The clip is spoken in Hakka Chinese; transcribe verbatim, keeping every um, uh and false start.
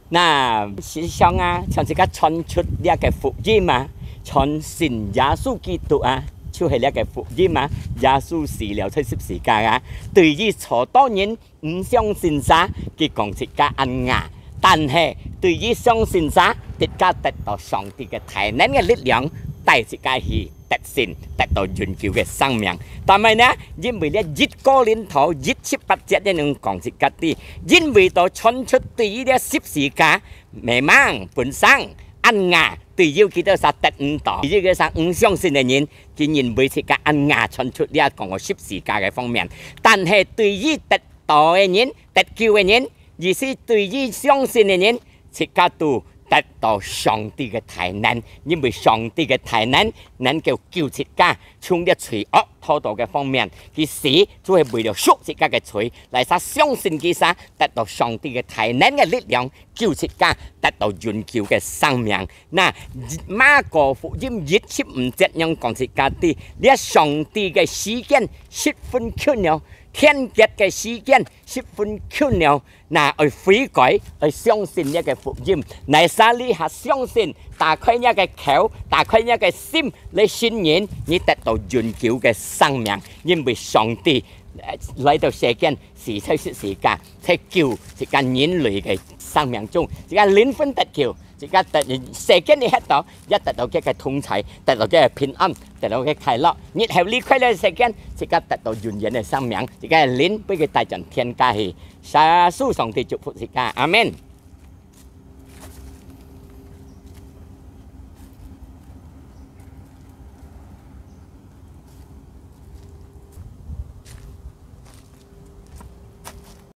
那，事實上啊，像自家傳出這个福音啊，傳信耶穌基督啊，就係這个福音啊，耶穌死了在十字架啊，對於許多人毋相信者，佢講自家恁樣，但係對於相信者，自家得到上帝个大能个力量，帶自家去得勝，得到永久个生命。但係呢，因為呢，一哥林多一七八節呢，講自家知，因為到傳出對於這十字架，迷茫本身，恁樣，對於佢兜儕得毋到，對於佢兜儕毋相信个人，佢認為自家恁樣傳出這講个十字架个方面。但係對於得到个人，得救个人，意思對於相信个人，自家都得到上帝个大能，因為上帝个大能能夠救自家，從這罪惡討到个方面，佢死就係為了贖自家个罪，來儕相信佢儕得到上帝个大能个力量，救自家得到永久个生命。那，馬可福音一七五節樣講自家知，這上帝个時間十分近了，天國个時間十分近了。那愛悔改，愛相信這个福音。哪儕這下相信，打開這个口，打開這个心來信人，你得到永久个生命，因為上帝，呃，來到世間，死在十字架，在救自家人類个生命中，自家靈魂得救，自家得，世間你歇到，也得到佢个同在，得到佢个平安，得到佢个快樂。日後離開這世間，自家得到永遠个生命，自家个靈被佢帶轉天家去。耶穌上帝祝福自家，阿門。